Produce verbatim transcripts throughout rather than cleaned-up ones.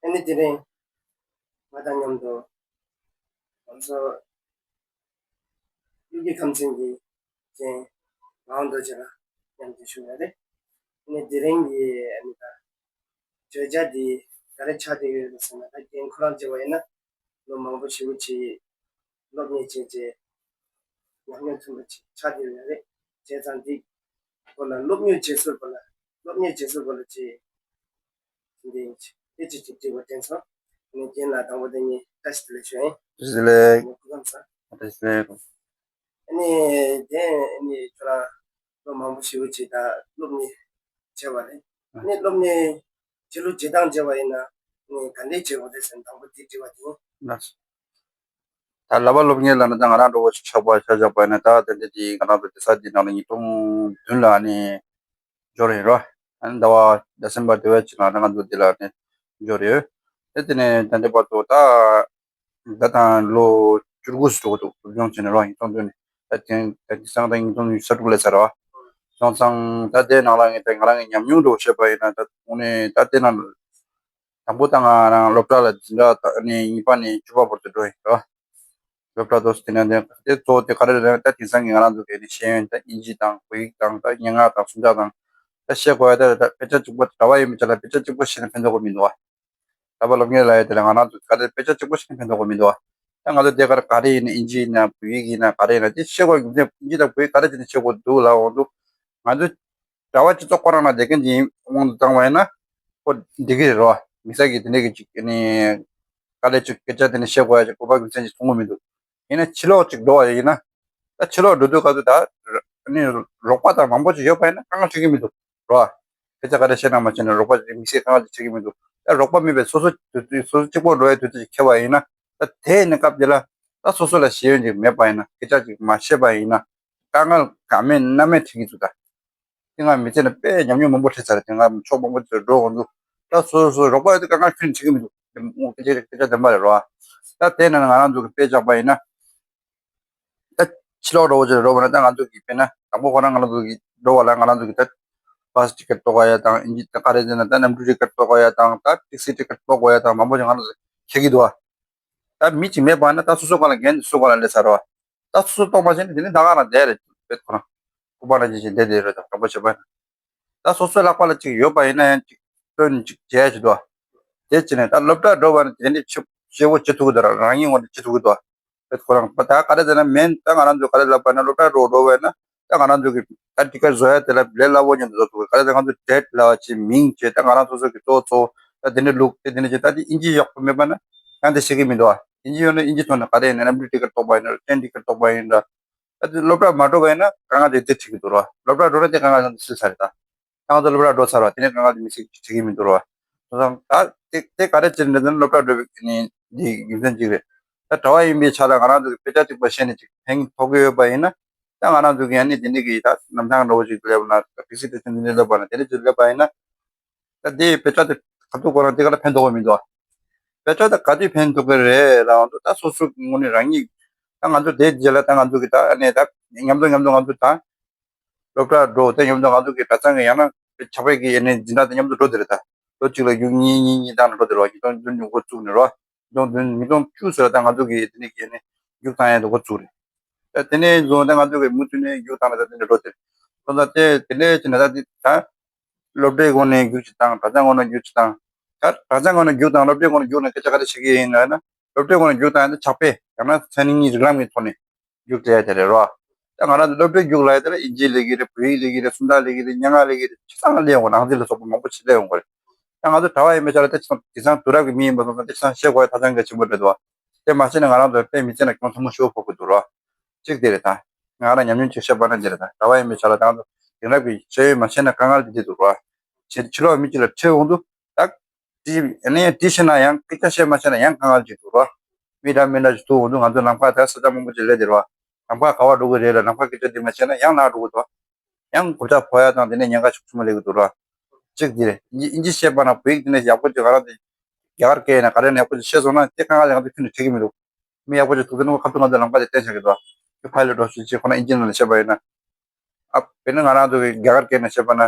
ཨ་ནི་དེ་རིང་ང་དང་མཉམ་དུ་ང་ཚོ་ཀླུ་རྒྱལ་ཁམས་ཚན་གྱི་མཁན་ངག་དབང་རྡོ་རྗེ་ལགས་མཉམ་དུ་བཞུགས་ཡོད་རེད། ཨ་ནི་དེ་རིང་གི་ཨ་ནི་ད་བརྗོད་བྱ་འདི་ག་རེ་ཆགས་བསྡད་ཡོད་རེད་ཟེར་ན། ད་རྒན་ཁོ་རང་བྱས་པ་ཡིན་ན་ལོ་མང་པོ་ཞེ་པོ་ཅིག་སློབ་གཉེར་བྱས་བྱས་ཉམས་མྱོང་ཐོན་པ་ཅིག་ཆགས་བསྡད་ཡོད་རེད། བྱས་ཙང་འདི་སྐོར་ལ་སློབ་གཉེར་བྱེད་སྲོལ་སྐོར་ལ་སློབ་གཉེར་བྱེད་སྲོལ་སྐོར་ལ་ཅིག་འདི་ཅིག་དེ་ཅིག་ཅིག་དྲི་བ་དྲན་སོང་། ཨ་ནི་རྒན་ལགས་དང་པོ་དེ་ནི་བཀྲ་ཤིས་བདེ་ལེགས་ཞུ་ཡིན། བཀྲ་ཤིས་བདེ་ལེགས། ཨ་ནི་སྐུ་ཁམས་བཟང་། བཀྲ་ཤིས་བདེ་ལེགས། ཨ་ནི་རྒན་ཨ་ནི་ཁྱོད་རང་ལོ་མང་པོ་ཞེ་པོ་ཅིག་ད་སློབ་གཉེར་བྱས་པ་རེད། ཨ་ནི་སློབ་གཉེར་བྱེད་ལུགས་བྱེད་སྟངས་བྱས་པ་ཡིན་ན་ཨ་ནི་ག་འདྲས་བྱེད་དགོས་རེད་ཟེར་ན། དང་པོ་དེ་དྲི་བ་དེ་ཡིན། ལགས་སོ། ད་བསླབ་པ་སློབ་གཉེར་ལབ་ན་ད་ང་རང་འདྲ་བོ་ཆགས་པ་ཆ་བཞག་པ་ཡིན་ན། ད་དེ་འདྲ་དེ་ང་རང་ཚོ་དེ་ས་འདི་ནང་ལ་ཉིས་སྟོང་བདུན་ལ་ཨ་ནི་འབྱོར་ཡོད་རེད། ཨ་ནི་ཟླ་བ་ཌི་སེམ་བར་དེ་བས་ཕྱི་ལ་ང་ཚོ་འདི་ལ་ནི་འབྱོར་ཡོད། དེ་དེ་ནས་ད་ལྟའི་བར་དུ་ད་ད་དང་ལོ་བཅུ་དགུ་ཙམ་འགྲོ་གི་འདུག་སློབ་སྦྱོང་བྱས་ནས་རོ། ཉིས་སྟོང་བདུན་ནས་ད་དེང་ད་དེང་སང་ད་ཉིས་སྟོང་ཉི་ཤུ་རྩ་དྲུག་ལ་ཚར་བ། སོང་ཙང་ད་དེ་ནང་ལ་ངས་ད་ང་རང་གི་ཉམས་མྱོང་འདྲ་བོ་བཤད་པ་ཡིན་ན། ད་དངོས་གནས་ད་དེ་ནང་དང་པོ་ད་ང་རང་སློབ་གྲྭ་ལ་འཛིན་གྲྭ་ད་ནས་གཉིས་པ་ནས་བཅུ་པ་བར་དུ་འགྲོ་ཡིན་རོ། སློབ་གྲྭ་དུ་དེ་ནས་དེ་གཙོ་བོ་དེ་ག་རེ་རེད། ད་དེང་སང་གི་ང་རང་ཚོ་གི་ནི་ཤེས་ཡོན་ད་ཨིན་ཇི་དང་བོད་ཡིག་དང་ད་སྙན་ངག་དང་སུམ་རྟགས་དང་ད་ཤེས་དགོས་ཡ། ད་ད་དཔེ་ཆ་གཅིག་པོ་གྲྭ་པ་ཡིན་མི་ཆ་ལ་དཔེ་ཆ་གཅིག་པོ་ཤེས་ན་ཕན་ཐོགས་ཀྱི་མི་འདུག་བ། གྲྭ་པ་སློབ་གཉེར་ལ་ཡ་དེ་ལ་ང་རང་ཚོ་ག་རེ་དཔེ་ཆ་གཅིག་པོ་ཤེས་ན་ཕན་ཐོགས་ཀྱི་མི་འདུག་བ། ད་ང་ཚོ་དེ་གར་ག་རེ་ཡིན་ན་ཨིན་ཇི་ཡིན་ན་བོད་ཡིག་ཡིན་ན་ག་རེ་ཡིན་ན་དེ་ཤེས་དགོས་རྒྱུ་མཚན་ཨིན་ཇི་དང་བོད་ཡིག་ག་རེ་བྱས་ནས་ཤེས་དགོས་འདུག་ལབ་འོང་དུས། ང་ཚོ་གྲྭ་པ་སྤྱི་ཚོགས་ཁོ་རང་ལ་བསྡད་མཁན་གྱི་དབང་དུ་བཏང་བ་ཡིན་ན་ཁོ་འགྲིག་གི་རེད་རོ། མི་ས་གི་དེ་འདྲས་ཀྱི་ཅིག་ནི་དཀའ་ལས་ཅིག་སྐད་ཆ་དེ་ནི་བཤད་དགོས་ཡ་ཅིག་གོ་བ་རྒྱུ་མཚན་ཅིག་མཐོང་གི་མི་འདུག་ཡིན་ན་ཕྱི་ལོགས་ཅིག་འགྲོ་བ་ཡིན་ན། ད་ཕྱི་ལོགས་འགྲོ་དུས་ག་ཚོད་ད་ནི་རོགས་པ་དང་མང་པོ་ཅིག་ཡོད་པ་ཡིན་ན་དཀའ་ངལ་འཕྲད་ཀྱི་མི་འདུག་རོ། སྐད་ཆ་ག་རེ་བཤད་ན་མ་བྱས་ན་རོགས་པ་ཅིག་མི་སེར་དཀའ་ངལ་ཅིག་འཕྲད་ཀྱི་མི་འདུག་ད་རོགས་པ་མེད་པའི་སོ་སོ་དུས་ཚོད་སོ་སོ་གཅིག་པོ་འགྲོ་བའི་དུས་ཚོད་ཅིག་འཁེལ་བ་ཡིན་ན། ད་དེ་ནི་སྐབས་དེ་ལ་ད་སོ་སོ་ལ་ཤེས་ཡོན་ཅིག་མེད་པ་ཡིན་ན། སྐད་ཆ་ཅིག་མ་ཤེས་པ་ཡིན་ན། དཀའ་ངལ་ག་མེད་ན་མེད་འཕྲད་ཀྱི་འདུག་ད་དེ་སྔ་མི་ཚེ་ནང་དཔེ་ཉམས་མྱོང་མང་པོ་འཕྲད་ཚར་རེད། དེ་སྔ་ཕྱོགས་མང་པོ་ཅིག་འགྲོ་འོང་དུས་ད་སོ་སོ་རོགས་པ་ཡོད་དུས་དཀའ་ངལ་ཁྱོན་ནས་འཕྲད་ཀྱི་མི་འདུག་དེ་སྔོན་སྐད་ཆ་སྐད་ཆ་བདེན་པ་རེད་རོ། ད་དེ་ནང་ང་རང་ཚོ་གི་དཔེ་བཞག་པ་ཡིན་ན། ད་ཕྱི་ལོགས་འགྲོ་བ་ཅིག་འགྲོ་བ་ན་ད་ང་ཚོ་གི་དཔེར་ན་དང་པོ་ཁོ་རང་ང་རང་ཚོ་གི་འགྲོ་བ་ལ་ང་རང་ཚོ་གི་ད་བྷ་སི་ཊི་ཀེ་ཊི་གཏོང་དགོས་ཡ་དང་། ཨིན་ཇི་ད་ག་རེ་ཟེར་ན་ད་གནམ་གྲུ་ཊི་ཀེ་ཊི་གཏོང་དགོས་ཡ་དང་། ད་ཊེག་སི་ཊི་ཀེ་ཊི་གཏོང་དགོས་ཡ་དང་མང་པོ་ཅིག་ང་རང་ཚོ་འཁྱེར་གྱི་འདུག་བ། ད་མི་གཅིག་མེད་པ་ན་ད་སོ་སོ་སྒང་ལ་འགན་དེ་སོ་སོ་སྒང་ལ་སླེབས་ཚར་བ། ད་སོ་སོ་གཏོང་མ་ཤེས་ན་དེ་ནི་ད་ག་རང་བསྡད་རེད། དཔེ་ཁོ་རང་ཁོ་པ་འདྲ་ཅིག་བྱས་བསྡད་བསྡད་རེད། ད་དང་པོ་བྱས་པ་ན། ད་སོ་སོའི་ལག་པ་ལ་ཅིག་ཡོད་པ་ཡིན་ན་ཡང་ཅིག་སྟོན་ཅིག་བྱས་ཅིག་འདུག་དེ་བྱས་ནས་ད་སློབ་གྲྭ་འགྲོ་བ་ནི་དེ་འདྲའི་ཆེ་ཆེ་བོ་བྱེད་ཐུབ་ཀྱི་འདུག་ར། རང་ཉིད་ངོས་ནས་བྱེད་ཐུབ་ཀྱི་འདུག་དཔེ་ཁོ་རང་པ་ད་ག་རེ་ཟེར་ན་མིན། ད་ང་རང་ཚོ་ག་རེ་ལབ་པ་ན་སློབ་གྲྭ་འགྲོ་འགྲོ་བས་ན་ད་ང་རང་ཚོ་གི་ད་ཊི་ཀེ་ཊི་བཟོ་ཡ་དེ་ལ་ལས་སླ་བོ་ཉིད་དུ་བཟོ་ཐུབ་ཀྱི། ག་རེ་ཟེར་ང་ཚོ་ཌེ་ཊི་ལབ་པ་ཅིག་མིང་བྱས། ད་ང་རང་སོ་སོ་གི་གཙོ་བོ་གཙོ་བོ་ད་དེ་འདྲའི་ལུགས་དེ་དེ་འདྲ་བྱས། ད་དེ་ཨིན་ཇི་ཡག་པོ་མེད་པ་ན་ཡང་དེ་ཤེས་ཀྱི་མི་འདུག་ཨིན་ཇི་ཡོད་ན་ཨིན་ཇི་ཐོག་ནས་ག་རེ་ཡིན་ན་གནམ་གྲུ་ཊི་ཀེ་ཊི་གཏོང་པ་ཡིན་ན་ཊེན་ཊི་ཀེ་ཊི་གཏོང་པ་ཡིན་ན། ད་དེ་སློབ་གྲྭ་མ་འགྲོ་བས་ན་དཀའ་ངལ་དེ་དེ་འཕྲད་ཀྱི་འདུག་ར། སློབ་གྲྭ་འགྲོ་ན་དེ་དཀའ་ངལ་དེ་སེལ་ཚར་རེད་ད། ད་ང་ཚོ་སློབ་གྲྭ་འགྲོ་ཚར་བ་དེ་ནས་དཀའ་ངལ་དེ་མི་སེལ་འཕྲད་ཀྱི་མི་འདུག་ར། སོང་ཙང་ད་དེ་དེ་ག་རེ་བྱས་ནས་ད་སློབ་གྲྭ་འགྲོ་བའི་ནི་འདི་རྒྱུ་མཚན་གཅིག་རེད། ད་གྲྭ་པ་ཡིན་པའི་ཆ་ལ་ང་རང་ཚོ་གི་དཔེ་ཆ་གཅིག་པ་ཤེས་ནས་ཅིག་ཕན་ཐོགས་ཀྱི་ཡོད་པ་ཡིན་ན། ད་ང་རང་ཚོ་གི་ཡང་ནི་དེ་འདྲ་གི་ད་གནམ་ཐང་འདྲ་བོ་ཅིག་སླེབས་ན། ད་ཊེག་སི་ཊི་ཊི་སི་འདི་འདྲ་སླེབས་པ་ན། དེ་འདྲ་ཅིག་སླེབས་པ་ཡིན་ན། ད་དེའི་དཔེ་ཆ་དེ་ག་ཚོད་ཁོ་རང་དེ་ག་ལ་ཕན་ཐོགས་པ་མི་འདུག་དཔེ་ཆ་དེ་ག་དུས་ཕན་ཐོགས་ཀྱི་རེད་ལབ་འདུག་ད་སོ་སོ་དངོས་གནས་རང་ཉིད་ད་ང་ཚོ་དེ་རྗེས་ལ་ད་ང་ཚོ་གི་ད་ཨ་ནི་ད་མཉམ་དུ་མཉམ་དུ་ང་ཚོ་ད་སློབ་གྲྭ་འགྲོ། དེ་མཉམ་དུ་ང་ཚོ་གི་གྲྭ་ཚང་གི་ཡང་ན་ཕྱག་དཔེ་གི་ཨ་ནི་འཛིན་གྲྭ་དེ་མཉམ་དུ་འགྲོ་དེ་རེད། ད་ལོ་གཅིག་ལ་རྒྱུགས་གཉིས་གཉིས་གཉིས་བཏང་ནས་འགྲོ་དེ་རེད་བ། ཉིས་སྟོང་བདུན་ནས་འགོ་བཙུགས་ནས་རེད་བ། ཉིས་སྟོང་བདུན་ཉིས་སྟོང་བཅུ་ཙམ་ལ་ད་ང་ཚོ་གི་དེ་ནས་གི་ཨ་ནི་རྒྱུགས་བཏང་ཡ་དེ་འགོ་བཙུགས་རེད། ད་དེ་ནས་བཟུང་ད་ང་ཚོ་གི་མུ་མཐུད་ནས་རྒྱུགས་བཏང་ནས་ད་དེ་འདྲ་འགྲོ་དེ་རེད། སོང་ཙང་དེ་དེ་འདྲ་བྱས་ནས་ད་དེ་ད་སློབ་གྲྭའི་སྒོ་ནས་རྒྱུགས་ཅིག་བཏང་། གྲྭ་ཚང་སྒོ་ནས་རྒྱུགས་ཅིག་བཏང་། ད་གྲྭ་ཚང་སྒོ་ནས་རྒྱུགས་དང་སློབ་གྲྭའི་སྒོ་ནས་རྒྱུགས་ནས་སྐད་ཆ་ག་རེ་བྱེད་ཀྱི་ཡིན་ལབ་ན། སློབ་གྲྭའི་སྒོ་ནས་རྒྱུགས་བཏང་ཡ་ད་ཕྱག་དཔེ་ཡང་ན་མཚན་ཉིད་རིགས་ལམ་གྱི་ཐོག་ནས་རྒྱུགས་སྤྲད་ཡ་དེ་རེད་རོ། ད་ང་རང་ཚོ་སློབ་གྲྭའི་རྒྱུགས་ལབ་ཡ་དེ་ལ་ཨིན་ཇིའི་ལས་ཀྱི་རེད། བོད་ཡིག་ལས་ཀྱི་རེད། སུམ་རྟགས་ལས་ཀྱི་རེད། སྙན་ངག་ལས་ཀྱི་རེད། ཆ་ཚང་ལ་སླེབས་ཡོང་གི། ནང་འཛིན་ལ་སོགས་པ་མང་པོ་ཞིག་སླེབས་ཡོང་གི་རེད། ད་ང་ཚོ་གྲྭ་པ་ཡིན་པའི་ཆ་ལ་ད་ཆ་ཚང་དེང་སང་དུས་རབས་ཀྱི་མི་ཡིན་པ་སོང་ཙང་དེ་ཆ་ཚང་ཤེས་དགོས་ཡ་ཐག་ཆོད་གལ་ཆེན་པོ་རེད་འདུག་དེ་མ་ཤེས་ན་ང་རང་ཚོ་དཔེ་མི་ཚེ་ན་གྱོང་ཚ་མོ་ཞེ་པོ་ཕོག་གི་འདུག་རོ། གཅིག་དེ་རེད། ད་ང་རང་ཉམས་མྱོང་ཅིག་བཤད་པ་ན་འདི་རེད། ད་གྲྭ་པ་ཡིན་པའི་ཆ་ལ་ད་ང་ཚོ་དེང་རབས་ཀྱི་ཤེས་ཡོན་མ་ཤེས་ན་དཀའ་ངལ་འདི་འདི་འདུག་རོ། ཕྱི་ཕྱི་ལོགས་མི་གཅིག་ལ་ཁྲིད་འོང་དུས་ད་དེ་ཨ་ནི་དེ་ཤེས་ན་ཡང་སྐད་ཆ་བཤད་མ་ཤེས་ན་ཡང་དཀའ་ངལ་ཅིག་འདུག་རོ། མི་འདྲ་མི་འདྲ་ཞིག་ཐུག་འོང་དུས་ང་ཚོ་ལམ་ཁ་ད་ས་ཆ་མང་པོ་ཅིག་སླེབས་བསྡད་རོ། ལམ་ཁ་ག་པར་འགྲོ་གི་རེད་ལ། ལམ་ཁ་སྐད་ཆ་འདི་མ་བཤད་ན་ཡང་ལངས་འགྲོ་གི་འདུག་ཡང་གོད་ཆག་ཕོག་ཡ་དང་དེ་ནས་ཉེན་ཁ་ཤུགས་ཆེན་པོ་སླེབས་ཀྱི་འདུག་ར། གཅིག་འདི་རེད། ཨིན་ཇི་ཨིན་ཇི་བཤད་པ་ན་བོད་ཡིག་དེ་ནས་ཡག་པོ་ཅིག་ང་རང་དེ་རྒྱ་གར་སྐད་ཡིན་ན་ག་རེ་ཡིན་ན་ཡག་པོ་ཅིག་བཤད་སོང་ན་དེ་དཀའ་ངལ་ལས་ང་ཚོ་ཁྱོན་ནས་འཕྲད་ཀྱི་མི་འདུག་མི་ཡག་པོ་ཅིག་ཐུག་དུས་ན་ཁ་ཐུག་ང་ཚོ་ལམ་ཁ་དེ་བསྟན་བཞག་གི་འདུག་ཁྱོད་ཕ་ལས་འགྲོ་ཤོག་ཅེས་ཁོ་ན་ཨིན་ཇི་ནང་ལ་བཤད་པ་ཡིན་ན། ཨ་དཔེར་ན་ང་རང་ཚོ་གི་རྒྱ་གར་སྐད་ནས་བཤད་པ་ན།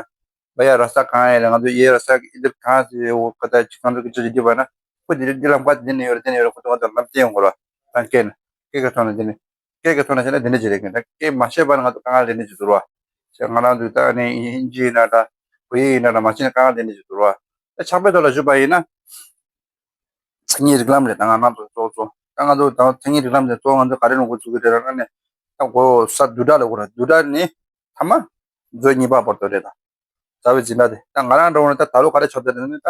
भैया रास्ता कहाँ है? ང་ཚོ་ये रास्ता इधर कहाँ से वो पता है? ང་ཚོ་སྐད་ཆ་ཅིག་བརྗོད་པ་ན། ཁོ་འདི་འདི་ལམ་ཁ་འདི་ནས་ཡོད་རེད། འདི་ནས་ཡོད་རེད། ཁོ་ཚོ་ང་ཚོ་ལམ་སྟོན་ཡོང་དགོས་རེད། ད་སྐད་ནས་སྐད་ཀྱི་ཐོག་ནས་འདི་ནས་སྐད་ཀྱི་ཐོག་ནས་བྱས་ན་འདི་འདྲ་ཅིག་རེད། ད་སྐད་མ་ཤེས་པ་ན་ང་ཚོ་དཀའ་ངལ་འདི་འདྲ་ཅིག་འདུག་ར། ང་རང་ཚོ་ད་ནི་ཨིན་ཇི་ཡིན་ན་འདྲ། བོད་ཡིག་ཡིན་ན་འདྲ། མ་ཤེས་ན་དཀའ་ངལ་འདི་འདྲ་ཅིག་འདུག་ར། ད་ཕྱག་དཔེ་ཐོག་ལ་ཞུས་པ་ཡིན་ན། མཚན་ཉིད་རིགས་ལམ་རེད། ད་ང་རང་ཚོ་གཙོ་བོ་གཙོ། ད་ང་ཚོ་ད་མཚན་ཉིད་རིགས་ལམ་དེ་གཙོ་བོ་ང་ཚོ་ག་རེ་ནང་འགོ་ཚུགས་ཀྱི་རེད་ལབ་ན་ནི། ད་གོ་ས་བསྡུས་གྲྭ་ལ་གོ་ར། བསྡུས་གྲྭ་ནི་ཐ་མ་མཛོད་གཉིས་པ་བར་དུ་རེད། ད་རྩ་བའི་འཛིན་གྲྭ་དེ་ད་ང་རང་འགྲོ་བ་ནི་ད་ད་ལོ་ག་རེ་ཆགས་བསྡད་ནི། ད་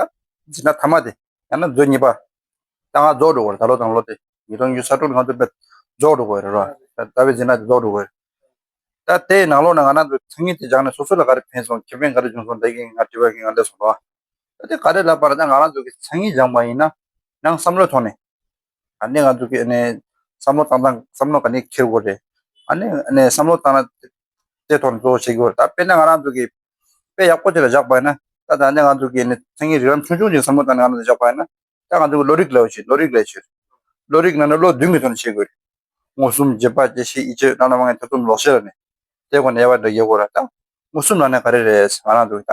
འཛིན་གྲྭ་ཐ་མ་དེ་ཡང་ན་མཛོད་གཉིས་པ། ད་ང་རྫོགས་འགྲོ་གི་རེད། ད་ལོ་དང་ལོ་དེ་ཉིས་སྟོང་ཉི་ཤུ་རྩ་དྲུག་ནང་དུ་རྫོགས་འགྲོ་གི་རེད་ར། ད་རྩ་བའི་འཛིན་གྲྭ་དེ་རྫོགས་འགྲོ་གི་རེད། ད་དེའི་ནང་ལོགས་ནས་ང་རང་ཚོ་མཚན་ཉིད་དེ་སྦྱངས་ནས་སོ་སོ་ལ་ག་རེ་ཕན་སོང་། ཁེ་ཕན་ག་རེ་བྱུང་སོང་། འདི་གི་ང་དྲི་བ་གི་ང་སླེབས་སོང་ར། ད་དེ་ག་རེ་ལབ་པ་རེད། ད་ང་རང་ཚོ་གི་མཚན་ཉིད་སྦྱངས་པ་ཡིན་ན་ནང་བསམ་བློའི་ཐོག་ནས། ཨ་ནི་ང་ཚོ་གི་ཨ་ནི་བསམ་བློ་བཏང་སྟངས་བསམ་བློ་ག་ནས་འཁྱེར་དགོས་རེད། ཨ་ནི་ཨ་ནི་བསམ་བློ་བཏང་ན་དེ་ཐོག་ནས་གཙོ་བོ་བྱེད་དགོས་རེད། ད་དཔེར་ན་ང་རང་ཚོ་གི་དཔེ་ཡག་པོ་ཅིག་ལ་བཞག་པ་ཡིན་ན། ད་ད་ནི་ང་ཚོ་གི་ཨ་ནི་མཚན་ཉིད་རིགས་ལམ་ཆུང་ཆུང་ཅིག་བསམ་བློ་བཏང་ནས་ང་རང་ཚོ་བཞག་པ་ཡིན་ན། ད་ང་ཚོ་གི་བློ་རིག་ལབ་ཡོད་ཅིག་བློ་རིག་ལབ་ཡོད་ཅིག་བློ་རིག་ནང་ནས་བློ་བདུན་གྱི་ཐོག་ནས་བྱེད་དགོས་རེད། མངོན་སུམ། རྗེས་དཔག། དཔྱད་ཤེས། ཡིད་དཔྱོད། རྣམ་སྨིན་སྣ་ཚོགས། ཐེ་ཚོམ། ལོག་ཤེས་ལ་ནི། དེ་སྒོ་ནས་དབྱེ་བ་འདྲ་རྒྱག་དགོས་ར། ད་མངོན་སུམ་ལབ་ན་ག་རེ་རེད། ང་རང་ཚོ་ད་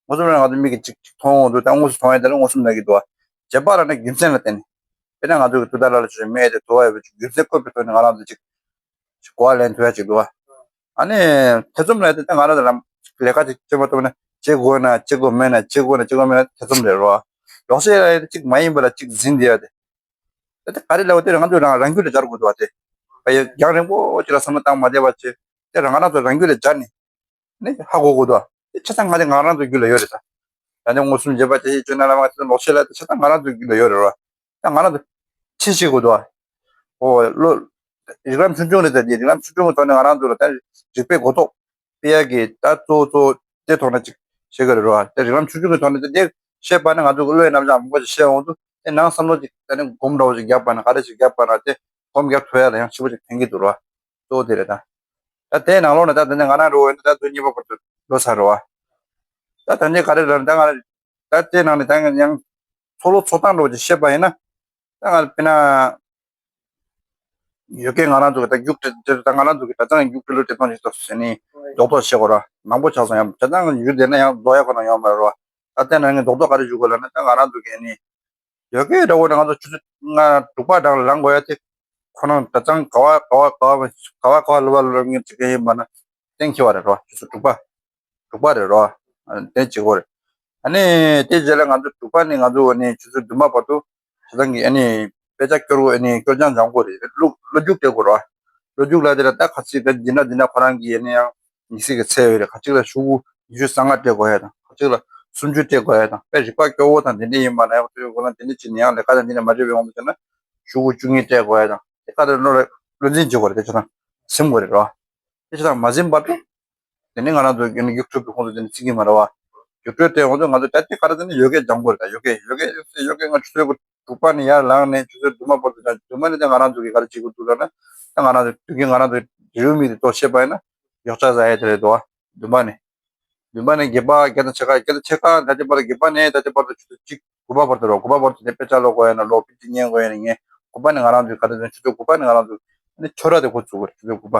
མངོན་སུམ་ལབ་ན་ང་ཚོ་མིག་གིས་ཅིག་ཅིག་མཐོང་འོང་དུས། ད་དངོས་སུ་མཐོང་ཡ་དེ་ལ་མངོན་སུམ་ལབ་ཀྱི་འདུག་བ། རྗེས་དཔག་ལབ་ན་རྒྱུ་མཚན་ལ་བརྟེན་ནས། དཔེར་ན་ང་ཚོ་གི་དུས་ད་ལ་ལ་ཆོས་མེད་དེ་དུ་བ་ཡོད་པའི་རྒྱུ་མཚན་བཀོད་པའི་ཐོག་ནས་ང་རང་ཚོ་ཅིག་ཅིག་གོ་བ་ལེན་ཐུབ་ཡ་ཅིག་འདུག་བ། ཨ་ནི་ཐེ་ཚོམ་ལབ་ཡ་དེ་ད་ང་རང་ཚོ་ལམ་ལས་ཀ་ཅིག་བྱེད་མ་ཐུབ་ན། བྱེད་དགོས་ན་བྱེད་དགོས་མེད་ན། བྱེད་དགོས་ན་བྱེད་དགོས་མེད་ན་ཐེ་ཚོམ་རེད་རོ། ལོག་ཤེས་ལབ་ཡ་དེ་ཅིག་མ་ཡིན་པ་ལ་ཅིག་འཛིན་བསྡད་ཡ་དེ། ད་དེ་ག་རེ་ལབ་པ་དེ་ང་ཚོས་རང་རང་རྒྱུད་ལ་སྦྱར་དགོས་འདུག་བ། དེ་ཕ་ཡི་རྒྱང་རིང་པོ་ཅིག་ལ་བསམ་བློ་བཏང་མ་བསྡད་པ་བྱས། དེ་རང་ང་རང་ཚོ་རང་རྒྱུད་ལ་སྦྱར་ནས་ནི་ཧ་གོ་དགོས་འདུག་བ། དེ་ཆ་ཚང་ང་དེ་ང་རང་ཚོའི་རྒྱུད་ལ་ཡོད་རེད་ད། ད་ནི་མངོན་སུམ། རྗེས་དཔག། དཔྱད་ཤེས། ཡིད་དཔྱོད། རྣམ་སྨིན་སྣ་ཚོགས། ལོག་ཤེས་ལབ་ཡ་དེ་ཆ་ཚང་ང་རང་ཚོའི་རྒྱུད་ལ་ཡོད་རེད་རོ། ད་ང་རང་ཚོ་ཁྱེད་ཤེས་དགོས་འདུག་བ། ཨོ་ལོ། རིགས་ལམ་ཆུང་ཆུང་རེད། ད་དེ་རིགས་ལམ་ཆུང་ཆུང་གི་ཐོག་ནས་ང་རང་ཚོ་ལ་ད་རིག་པའི་གོ་རྟོགས་སྤེལ་ཡ་གི་ད་གཙོ་བོ་གཙོ་བོ་དེ་ཐོག་ནས་ཅིག་བྱེད་དགོས་རེད་རོ། དེ་རིགས་ལམ་ཆུང་ཆུང་གི་ཐོག་ནས་དེ་འདྲ་བཤད་པ་ནི་ང་ཚོ་གི་བློའི་རྣམ་གཞག་མང་པོ་ཞིག་བཤད་འོང་དུས། དེ་ནང་བསམ་བློ་ཅིག་ད་ནི་སྒོམ་འདྲ་བོ་ཅིག་བརྒྱབ་པ་ན། ག་རེ་ཅིག་བརྒྱབ་པ་ན་དེ་སྒོམ་རྒྱག་ཐུབ་ཡ་ལ་ཡང་ཞེ་པོ་ཅིག་ཕན་གྱི་འདུག་རོ། གཙོ་བོ་དེ་རེད་ད། ད་དེའི་ནང་ལོགས་ནས་ད་དེ་ནས་ང་རང་འགྲོ་བ་ཡིན་ན་ད་མཛོད་གཉིས་པ་བར་དུ་འགྲོ་ཚར་རེད་བ། ད་ད་ནས་ག་རེ་རེད་ད། ང་ད་དེའི་ནང་ནས་ད་ཡང་ཚོགས་ལུགས་ཚོགས་སྟངས་འདྲ་བོ་ཅིག་བཤད་པ་ཡིན་ན། ད་ང་དཔེར་ན། ཡོ་གའི་ང་རང་ཚོ་གི་ད་རྒྱུགས་སྤྲོད་དེ། ད་ང་རང་ཚོ་གི་གྲྭ་ཚང་གི་རྒྱུགས་སྤྲོད་ལུགས་དེ་གཏོང་ཞིག་ཏོ་ཟེར་ནས་རྡོག་རྡོག་བྱེད་དགོས་ར། མང་པོ་ཆགས་སོང་། ཡང་གྲྭ་ཚང་གི་ཡུལ་དེ་ན་ཡང་རྡོག་ཡག་ཁོ་ན་ཡོང་མ་རེད་ར། ད་དེ་ནང་ནས་རྡོག་རྡོག་ག་རེ་བཞུགས་དགོས་ལབ་ན། ད་ང་རང་ཚོ་གི་ཨ་ནི་ཡོ་གའི་འདྲ་བོ་ནི་ང་ཚོ་ཆུ་ཚོད་ལྔ་དྲུག་པ་གྲངས་ལ་ལངས་དགོས་ཡ་དེ། ཁོ་རང་གྲྭ་ཚང་ག་བ་ག་བ་ག་བ་ག་བ་ག་བ་སློབ་པ་སློབ་གཉེར་བྱེད་མཁན་ཡིན་པ་ན་གཏན་འཁེལ་བ་རེད་ར། ཆུ་ཚོད་དྲུག་པ། དྲུག་པ་རེད་རོ། ཨ་ནི་དེ་བྱེད་དགོས་རེད། ཨ་ནི་དེ་རྗེས་ལ་ང་ཚོ་དྲུག་པ་ནས་ང་ཚོ་ཨ་ནི་ཆུ་ཚོད་བདུན་པ་བར་དུ་ཆ་ཚང་གི་ཨ་ནི་དཔེ་ཆ་སྐྱོར་དགོས། ཨ་ནི་སྐྱོར་སྦྱང་སྦྱང་དགོས་རེད། ལོ་ལོ་རྒྱུས་སྤྲད་དགོས་རོ། ལོ་རྒྱུས་ལ་དེ་ལ་ད་ཁ་ཅིག་ད་འདི་འདྲ་འདི་འདྲ་ཁོ་རང་གི་ཨ་ནི་ཡང་ཉི་ཤུ་གི་ཚད་ཡོད་རེད། ཁ་ཅིག་ལ་ཤོག་གུ་ཉི་ཤུ་རྩ་ལྔ་སྤྲད་དགོས་ཡ་དང་། ཁ་ཅིག་ལ་སུམ་ཅུ་སྤྲད་དགོས་ཡ་དང་། དཔེ་རིག་པ་སྐྱོ་བོ་དང་དེ་འདྲ་ཡིན་པ་ན་ཡང་དེ་ཁོ་རང་དེ་འདྲ་བྱས་ནས་ཡང་ལས་ཀ་དང་འདི་འདྲ་མ་འགྲིག་པའི་དབང་དུ་བྱས་ན་ཤོག་གུ་བཅུ་གཉིས་སྤྲད་དགོས་ཡ་དང་། དེ་ག་རེ་བློ་ལ་བློ་འཛིན་བྱེད་དགོས་རེད། དེ་ཆ་ཚང་ཟིན་དགོས་རེད་རོ། དེ་ཆ་ཚང་མ་ཟིན་བར་དུ། དེ་ནས་ང་རང་ཚོ་ཡུ་ཊུབ་གི་ཁོངས་སུ་དེ་ནས་བརྩི་གི་མ་རེད་བ། ཡུ་ཊུབ་དེ་ང་ཚོ་ང་ཚོ་ད་ལྟའི་ག་རེ་དེ་ནས་ཡོ་གའི་སྦྱང་དགོས་རེད། ད་ཡོ་གའི་ཡོ་གའི་ཡོ་གའི་ང་ཆུ་ཚོད་དྲུག་པ་ནས་ཡར་ལངས་ནས་ཆུ་ཚོད་བདུན་པ་བར་དུ་སྦྱང་། བདུན་པ་ནས་ད་ང་རང་ཚོ་གིས་ག་རེ་བྱེད་དགོས་འདུག་ལབ་ན། ད་ང་རང་ཚོ་དུས་རྒྱུན་ང་རང་ཚོ་འབྲེལ་ཡོད་མི་དེ་ཚོ་བཤད་པ་ཡིན་ན་ཡོག་ཆ་ཟ་ཡ་དེ་རེད་འདུག་བ། བདུན་པ་ནས། བདུན་པ་ནས་བརྒྱད་པ། བརྒྱད་དང་ཕྱེད་ཀ་བརྒྱད་དང་ཕྱེད་ཀ་ད་ལྟའི་བར་དུ། བརྒྱད་པ་ནས་ད་ལྟའི་བར་དུ་ཆུ་ཚོད་གཅིག་དགུ་པ་བར་དུ་རོ། དགུ་པ་བར་དུ་དེ་དཔེ་ཆ་ཀློག་དགོས་ཡ་ན་ཀློག་དཔེ་ཆ་ཉན་དགོས་ཡ་ན་ཉན། དགུ་པ་ནས་ང་རང་ཚོས་ག་རེ་ཟེར་ན་ཆུ་ཚོད་དགུ་པ་ནས་ང་རང་ཚོ་ནི་ཆོས་ར་དེ་འགོ་ཚུགས་དགོས་རེད། ཆུ་ཚོད་དགུ་པ་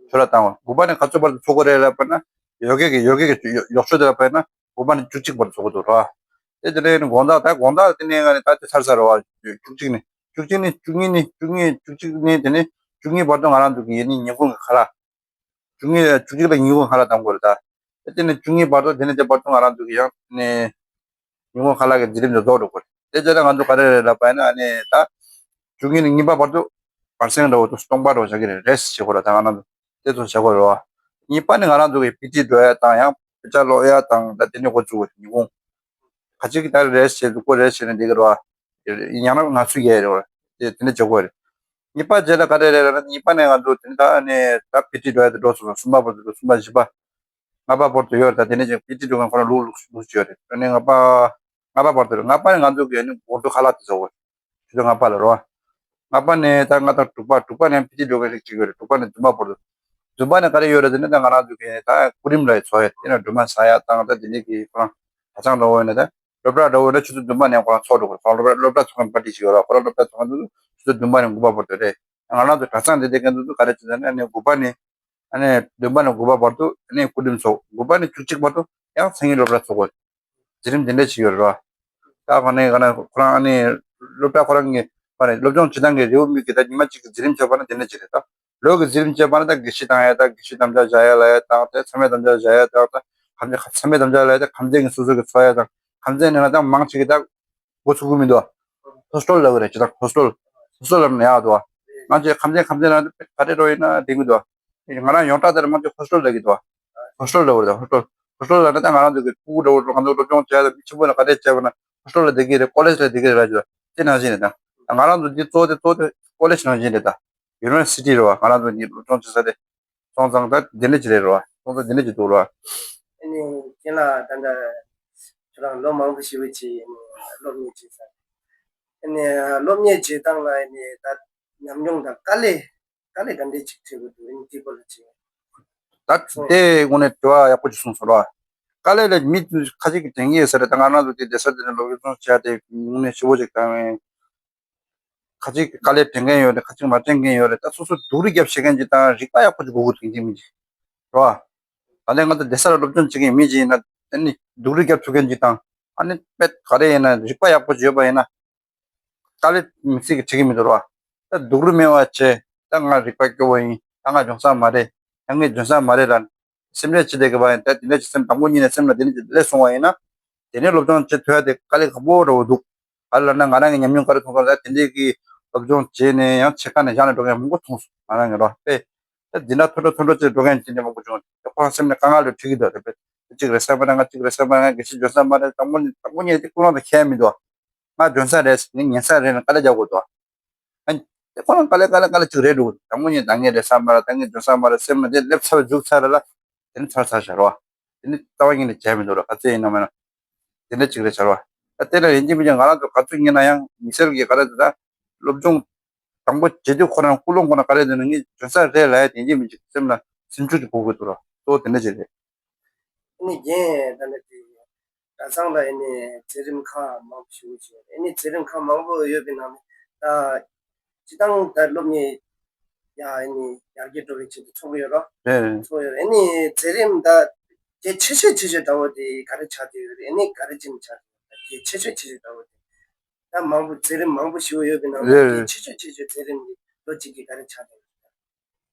ཆོས་ར་བཏང་བ། དགུ་པ་ནས་ག་ཚོད་བར་དུ་འཚོགས་དགོས་རེད་ལབ་པ་ན། ཡོ་གའི་གི་ཡོ་གའི་གི་ཡོ་ཡོག་ཆོས་དེ་ལབ་པ་ན་དགུ་པ་ནས་བཅུ་གཅིག་བར་དུ་འཚོགས་དགོས་འདུག་ར། དེ་དེ་ནས་དགོང་དག་ད་དགོང་དག་དེ་ནས་ང་ནི་ད་དེ་ཚར་ཚར་རེད་བ། བཅུ་གཅིག་ནས་བཅུ་གཅིག་ནས་བཅུ་གཉིས་ནས་བཅུ་གཉིས་བཅུ་གཅིག་ནས་དེ་ནས་བཅུ་གཉིས་བར་དུ་ང་རང་ཚོ་གི་ཡིན་ནི་ཉིན་གུང་གི་ཁ་ལག་བཅུ་གཉིས་བཅུ་གཅིག་ལ་ཉིན་གུང་ཁ་ལག་གཏང་དགོས་རེད་ད། དེ་ནས་བཅུ་གཉིས་བར་དུ། དེ་ནས་དེ་བར་དུ་ང་རང་ཚོ་གི་ཡང་ནས་ཉིན་གུང་ཁ་ལག་གི་འཛིན་རིམ་དེ་རྫོགས་འགྲོ་དགོས་རེད། དེ་རྗེས་ལ་ང་ཚོ་ག་རེ་རེད་ལབ་པ་ཡིན་ན། ཨ་ནི་ད་བཅུ་གཉིས་ནས་གཉིས་པ་བར་དུ་བར་གསེང་འདྲ་བོ་དུ་སྟོང་པ་འདྲ་བོ་བྱ་གི་རེད། རེ་སི་བྱེད་དགོས་རེད། ད་ང་རང་ཚོ་དེ་ཚོ་བྱ་དགོས་རེད་བ། གཉིས་པ་ནི་ང་རང་ཚོ་གི་པི་ཊི་འགྲོ་ཡ་དང་ཡང་དཔེ་ཆ་ཀློག་ཡ་དང་། ད་དེ་ནས་འགོ་བཙུགས་དགོས་རེད། ཉིན་གུང་ཁ་ཅིག་གི་ད་རེ་སི་བྱེད། ལུག་པོ་རེ་སི་བྱེད་ནས་བསྡད་ཀྱི་རེད་བ། ཡང་ན་ངལ་གསོ་རྒྱག་ཡ་རེད་བ། དེ་དེ་འདྲ་བྱེད་དགོས་རེད། གཉིས་པ་རྗེས་ལ་ག་རེ་རེད་ལབ་ན། གཉིས་པ་ནས་ང་ཚོ་དེ་ནས་ད་ནས་ད་པི་ཊི་འགྲོ་ཡ་དེ་འགྲོ་སོང་། གསུམ་པ་བར་དུ་འགྲོ། གསུམ་པ། བཞི་པ། ལྔ་པ་བར་དུ་ཡོད་རེད། ད་དེ་ནས་ཅིག་པི་ཊི་འགྲོ་མཁན་ཁོ་རང་ལུག་ལུག་ལུག་ཅིག་ཡོད་རེད། དེ་ནས་ལྔ་པ། ལྔ་པ་བར་དུ་རེད། ལྔ་པ་ནས་ང་ཚོ་གི་ཨ་ནི་འགོ་ཁྲིད་ཁ་ལག་དེ་ཚོ་གོ། ཆུ་ཚོད་ལྔ་པ་ལ་རོ། ལྔ་པ་ནས་ད་ལྔ་དང་དྲུག་པ། དྲུག་པ་ནས་པི་ཊི་འགྲོ་མཁན་ཞིག་ཅིག་ཡོད་རེད། དྲུག་པ་ནས་བདུན་པ་བར་དུ། བདུན་པ་ནས་ག་རེ་ཡོད་རེད་ཟེར་ན། ད་ང་རང་ཚོ་གི་ད་སྐུ་རིམ་ལ་ཚོགས་ཡ། དེ་ནས་སྒྲོལ་མ་ཟ་ཡ་དང་། ད་དེ་འདྲ་གི་ཁོ་རང་གྲྭ་ཚང་འདྲ་བོ་ཡོད་ན། ད་སློབ་གྲྭ་འདྲ་བོ་ཡོད་ན་ཆུ་ཚོད་བདུན་པ་ནས་ཁོ་རང་ཚོགས་འགྲོ་གི་རེད། ཁོ་རང་སློབ་གྲྭ་སློབ་གྲྭ་ཚོགས་མཁན་པར་ཊི་ཞིག་ཡོད་རེད། ཁོ་རང་སློབ་གྲྭ་ཚོགས་མཁན་དེ་ཚོ་ཆུ་ཚོད་བདུན་པ་ནས་དགུ་པ་བར་དུ་རེད། ང་རང་ཚོ་གྲྭ་ཚང་འདི་བསྡད་མཁན་དེ་ཚོ་ག་རེ་བྱེད་ཟེར་ན། ཨ་ནི་དགུ་པ་ནས། ཨ་ནི་བདུན་པ་ནས་དགུ་པ་བར་དུ་ཨ་ནི་སྐུ་རིམ་ཚོགས། དགུ་པ་ནས་བཅུ་གཅིག་བར་དུ་ཡང་མཚན་ཉིད་སློབ་གྲྭ་ཚོགས་དགོས། འཛིན་རིམ་འདི་འདྲ་ཞིག་ཡོད་རེད་བ། ད་ག་ནས་ག་ན་ཁོ་རང་ཨ་ནི་ སློབ་གྲྭ་ཁོ་རང་གི་མ་རེད། སློབ་སྦྱོང་བྱེད་སྟངས་ཀྱི་རེའུ་མིག་གི་ད་ཉི་མ་གཅིག་གི་འཛིན་རིམ་བྱས་པ་ན་དེ་འདྲ་ཅིག་རེད་ད། ལོ་གི་འཛིན་རིམ་བྱས་པ་ན་ད་དགེ་བཤེས་བཏང་ཡ་ད་དགེ་བཤེས་དམ་བཅའ་བཞག་ཡ་ལ་ཡ་དང་ད་ཚད་མའི་དམ་བཅའ་བཞག་ཡ་དང་ད་ཁམས་ཚད་མའི་དམ་བཅའ་ལ་ཡ་ད་ཁམས་ཚན་གྱི་སོ་སོ་གི་འཚོ་ཡ་དང་ཁམས་ཚན་ནས་ན་ད་མང་ཆེ་གི་ད་འགོ་ཚུགས་གི་མི་འདུག་ཧོ་སི་ཊེལ་ལབ་གི་རེད། ཇི་ལྟར་ཧོ་སི་ཊེལ་ཧོ་སི་ཊེལ་ལབ་ན་ཡག་འདུག་ང་ཚོས་ཁམས་ཚན་ཁམས་ཚན་ལ་ག་རེ་འགྲོ་ཡིན་ན་དེ་གི་འདུག་ང་རང་ཡོངས་གྲགས་དེར་མང་ཆེ་ཧོ་སི་ཊེལ་ལབ་གི་འདུག་ཧོ་སི་ཊེལ་ལབ་གི་རེད། ཧོ་སི་ཊེལ་ཧོ་སི་ཊེལ་ལབ་ན་ད་ང་རང་ཚོ་གི་ཕྲུ་གུ་འདྲ་བོ་ང་ཚོ་སློབ་སྦྱོང་བྱས་ཡ་ད་མི་ཆེན་པོ་ལ་ག་རེ་བྱས་པ་ན་ཧོ་སི་ཊེལ་ལ་བསྡད་གི་རེད། ཀོ་ལེཇ་ལ་བསྡད་གི་རེད་ལབ་ཀྱི་འདུག་དེ་ནང་བཞིན་རེད་ད། ང་རང་ཚོ་འདི་གཙོ་བོ་དེ་གཙོ་བོ་དེ་ཀོ་ལེཇ་ནང་བཞིན་རེད་ད། ཡུ་ནི་ཝར་སི་ཊི་རེད་བ། ང་རང་ཚོ་གཉིས་སློབ་སྦྱོང་བྱེད་ས་དེ། སོང་ཙང་ད་འདི་འདྲ་ཅིག་རེད་རོ། སོང་ཙང་འདི་འདྲ་ཅིག་འདུག་རོ། ཨ་ནི་ཁྱེད་ལ་ད་ལྟ་ཁྱེད་རང་ལོ་མང་པོ་ཞིག་བྱས་ཨ་ནི་སློབ་གཉེར་བྱས་ས། ཨ་ནི་སློབ་གཉེར་བྱེད་སྟངས་ལ་ཨ་ནི་ད་ཉམས་མྱོང་དང་དཀའ་ལས་དཀའ་ལས་ག་འདྲས་ཅིག་འཕྲད་དགོས་འདུག་ཨ་ནི་དེ་སྐོར་ལ་ཅིག་ད་དེ་དངོས་གནས་དྲི་བ་ཡག་པོ་ཅིག་གསུངས་སོང་རོ། དཀའ་ལས་ལ་མི་ཁ་ཅིག་གིས་དྲན་གྱི་ཡོད་ས་རེད། ད་ང་རང་ཚོ་དེ་བསྡད་ས་དེ་ནས་སློབ་སྦྱོང་བྱས་ཏེ་དངོས་གནས་ཞེ་པོ་ཅིག་དང་། ཁ་ཅིག་དཀའ་ལས་དྲན་མཁན་ཡོད་རེད། ཁ་ཅིག་མ་དྲན་མཁན་ཡོད་རེད། ད་སོ་སོ་སྡུག་རུས་རྒྱབ་བྱེད་མཁན་ཅིག་དང་རིག་པ་ཡག་པོ་ཅིག་དགོས་ཀྱི་འདུག་ཡིན་གཅིག་མིན་གཅིག་རེད་བ། ད་ལན་ང་ཚོ་བསྡད་ས་ལ་སློབ་སྦྱོང་བྱེད་མཁན་མི་ཅིག་ཡིན་ན་དེ་ནི་སྡུག་རུས་རྒྱབ་ཐུབ་མཁན་ཅིག་དང་ཨ་ནི་དཔེ་ག་རེ་ཡིན་ན་རིག་པ་ཡག་པོ་ཅིག་ཡོད་པ་ཡིན་ན་དཀའ་ལས་མི་སྲིད་ཀྱི་འཕྲད་ཀྱི་མི་འདུག་རེད་བ། ད་སྡུག་རུས་མེད་པ་བྱས་ད་ང་རིག་པ་སྐྱོ་བོ་ཡིན། ད་ང་འཇོན་ས་མ་རེད། ད་ངས་འཇོན་ས་མ་རེད་ལབ། སེམས་ཁྲལ་བྱེད་བསྡད་དགོས་པ་ཡིན། ད་དེ་འདྲ་ཅིག་སེམས་དང་པོ་ཉིད་ནས་སེམས་ལ་དེ་འདྲ་ཅིག་སླེབས་སོང་བ་ཡིན་ན། དེ་ནས་སློབ་སྦྱོང་བྱེད་ཐུབ་ཡ་དེ་དཀའ་ལས་ཁག་པོ་འདྲ་བོ་འདུག་ག་རེ་ལབ་ན་ང་རང་གི་ཉམས་མྱོང་ག་རེ་མཐོང་སོང་ལ་དེ་འདྲའི་གི་སློབ་སྦྱོང་བྱས་ནས་ཡང་ཕྱེད་ཀ་ནས་བཞག་ནས་འགྲོ་མཁན་མང་པོ་མཐོང་སོང་། ང་རང་གི་རོ་དཔེ། ད་འདི་འདྲ་ཐོན་འགྲོ་ཐོན་འགྲོ་ཅིག་འགྲོ་མཁན་དེ་འདྲ་མང་པོ་བྱུང་། དེ་ཁོ་རང་སེམས་ནས་དཀའ་ངལ་འདྲ་བོ་འཕྲད་ཀྱི་འདུག་དེ་དཔེ་གཅིག་རེད་བསམ་པ་ན་ང་གཅིག་རེད་བསམ་པ་ན་ང་གལ་སྲིད་འཇོན་ས་མ་རེད། དང་པོ་ནས་དང་པོ་ཉིད་དེ་ཁོ་རང་དང་ཁྱད་མི་འདུག་ང་འཇོན་ས་རེད་ངས་ཉན་ས་རེད་ལ་དཀའ་ལས་རྒྱག་དགོས་འདུག་ཨ་ནི་དེ་ཁོ་རང་དཀའ་ལས་དཀའ་ལས་དཀའ་ལས་ཅིག་རེད་འདུག་དང་པོ་ཉིད་ད་ངས་རེད་བསམ་པ་ལ་ད་ངས་འཇོན་ས་མ་རེད་སེམས་ལ་དེ་སླེབས་ཚར་བ་འཇུག་ཚར་རེད་ལ། དེ་ནི་ཚར་ཚར་བཞག་རོགས། དེ་ནི་རྩ་བ་ཉིད་ནས་བྱས་མི་འདུག་ར་ག་ཚོད་ཡིན་ན་མིན་ན། དེ་འདྲ་ཅིག་རེད་བྱ་རོགས། ད་དེ་ལ་ཡིན་གཅིག་མིན་གཅིག་ང་རང་ཚོ་ག་ཚོད་ཡིན་ན་ཡང་མི་སེར་གྱི་ག་རེ་ད་སློབ་སྦྱོང་དང་པོ་བྱེད་དུས་ཁོ་རང་ཀུན་སློང་ཁོ་ན་ག་རེ་དེ་ནི་ངས་འཇོན་ས་རེད་ལབ་ཡ་དེ་ཡིན་གཅིག་མིན་གཅིག་སེམས་ལ་སེམས་ཤུགས་ཅིག་དགོས་དགོས་འདུག་ར་གཙོ་བོ་དེ་འདྲ་ཅིག་རེད། ཨ་ནི་རྒན་ད་ནི་དེ་གྲྭ་ཚང་ལ་ཨ་ནི་མཛད་རིམ་ཁག་མང་པོ་ཞིག་ཡོད་ཅིང་ཨ་ནི་མཛད་རིམ་ཁག་མང་པོ་ཡོད་པའི་ནང་ནས་ད་སྤྱི་བཏང་ད་སློབ་གཉེར་ཡ་ཨ་ནི་ཡར་རྒྱས་འགྲོ་བའི་ཆེད་དུ་ཚོགས་ཡོད་རོ། རེད་རེད། ཚོགས་ཡོད་རེད། ཨ་ནི་མཛད་རིམ་ད་གལ་ཆེ་ཤོས་ཆེ་ཤོས་འདྲ་བོ་དེ་ག་རེ་ཆགས་བསྡད་ཡོད་རེད། ཨ་ནི་ག་རེ་བྱས་ནས་ཆགས་བསྡད་ཡོད་རེད། གལ་ཆེ་ཤོས་ཆེ་ཤོས་འདྲ་བོ་དེ་ད་མང་པོ་མཛད་རིམ་མང་པོ་ཞིག་ཡོད་པའི་ནང་ནས་རེད་གལ་རེད། ཆེ་ཤོས་ཆེ་ཤོས་མཛད་རིམ་དེ་ལོ་གཅིག་གི་ག་རེ་ཆགས་བསྡད་ཡོད་རེད།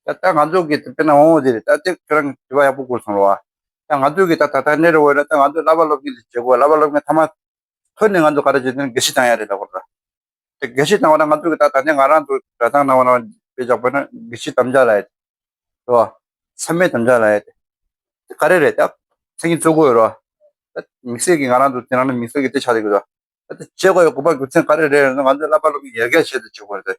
ད་ལྟ་ང་ཚོ་གི་དཔེར་ན་འོང་འོང་དེ་རེད། ད་ལྟ་ཁྱོད་རང་གི་དྲི་བ་ཡག་པོ་བཀོད་སོང་རོ། ད་ང་ཚོ་གི་ད་ད་ལྟ་གནས་རེ་འོང་ན་ད་ང་ཚོ་བསླབ་པ་སློབ་གཉེར་ལ་བྱེད་དགོས། བསླབ་པ་སློབ་གཉེར་ཐ་མ་ཐོན་ནས་ང་ཚོ་ག་རེ་བྱེད་དེ་ན་དགེ་བཤེས་བཏང་ཡ་རེད་ད་གོ་ད། དེ་དགེ་བཤེས་བཏང་བ་ན་ང་ཚོ་གི་ད་ད་ནས་ང་རང་ཚོ་གྲྭ་ཚང་ནང་བ་ན་དཔེ་བཞག་པ་ན་དགེ་བཤེས་དམ་བཅའ་ལ་ཡ་དེ་རོ། ཚད་མའི་དམ་བཅའ་ལ་ཡ་དེ་དེ་ག་རེ་རེད་ད། མཚན་ཉིད་གཙོ་བོ་ཡོད་རོ། ད་དམིགས་བསལ་གྱི་ང་རང་ཚོ་དེ་ནང་ནས་དམིགས་བསལ་གྱི་དེ་ཆགས་བསྡད་ཀྱི་རོ། ད་དེ་བྱེད་དགོས་ཡ་དགོས་པ་རྒྱུ་མཚན་ག་རེ་རེད་ན་ང་ཚོ་བསླབ་པ་སློབ་གཉེར་ཡར་རྒྱས་བྱེད་དུ་བྱེད་དགོས་རེད།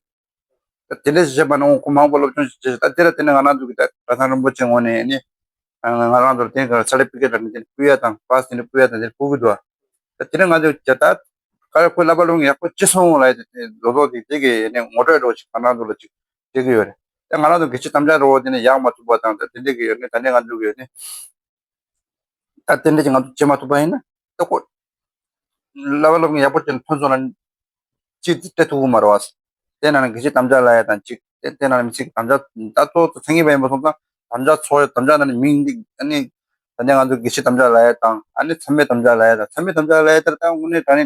ད་དེ་འདྲ་ཞིག་བྱས་པ་ན་འོང་ཁོ་མང་པོ་སློབ་སྦྱོང་ཞིག་བྱེད་ད་དེ་ལ་བརྟེན་ནས་ང་རང་ཚོ་གི་ད་གྲྭ་ཚང་རིན་པོ་ཆེ་ངོས་ནས་ནི་ང་རང་ཚོར་དེ་ག་ས་ལེ་པི་ཀེ་ཊི་ནི་དེ་ཕུལ་ཡ་དང་པཱ་སི་དེ་ནི་ཕུལ་ཡ་དང་དེ་ཕུལ་གི་འདུག་ད་དེ་ནས་ང་ཚོ་ཇ་ད་ག་རེ་ཁོས་བསླབ་པ་སློབ་གཉེར་ཡག་པོ་བྱེད་སོང་ལ་ཡ་དེ་ལོ་ཏོག་དེ་དེ་གི་ནས་ངོ་སྤྲོད་རོགས་ཅིག་ང་རང་ཚོ་ལ་ཅིག་བྱེད་ཀྱི་ཡོད་རེད། ད་ང་རང་ཚོ་དགེ་བཤེས་དམ་བཅའ་རོགས་དེ་ནས་ཡག་མ་ཐུབ་པ་དང་ད་དེ་འདྲ་གི་ཡོད་ནི་ད་ནས་ང་ཚོ་གི་ཡོད་ནི། ད་དེ་འདྲ་ཅིག་ང་ཚོ་བྱེད་མ་ཐུབ་པ་ཡིན་ན་ད་ཁོ་བསླབ་པ་སློབ་གཉེར་ཡག་པོ་བྱས་ནས་ཐོན་སོང་ན་ཅིག་སྤྲད་ཐུབ་ཀྱི་མ་རེད་བ། དེ་ནང་ནས་དགེ་བཤེས་དམ་བཅའ་ལབ་ཡ་དང་ཅིག་དེ་དེ་ནང་ནས་མི་ཚེ་གི་དམ་བཅའ་ད་གཙོ་བོ་མཚན་ཉིད་པ་ཡིན་པ་སོང་ཙང་དམ་བཅའ་ཚོགས་ཡ་དམ་བཅའ་ནང་ནས་མིང་འདི་ཨ་ནི་ད་ནས་ང་ཚོ་དགེ་བཤེས་དམ་བཅའ་ལབ་ཡ་དང་ཨ་ནི་ཚད་མའི་དམ་བཅའ་ལབ་ཡ་དང་ཚད་མའི་དམ་བཅའ་ལབ་ཡ་དེར་ད་དངོས་གནས་ད་ནི་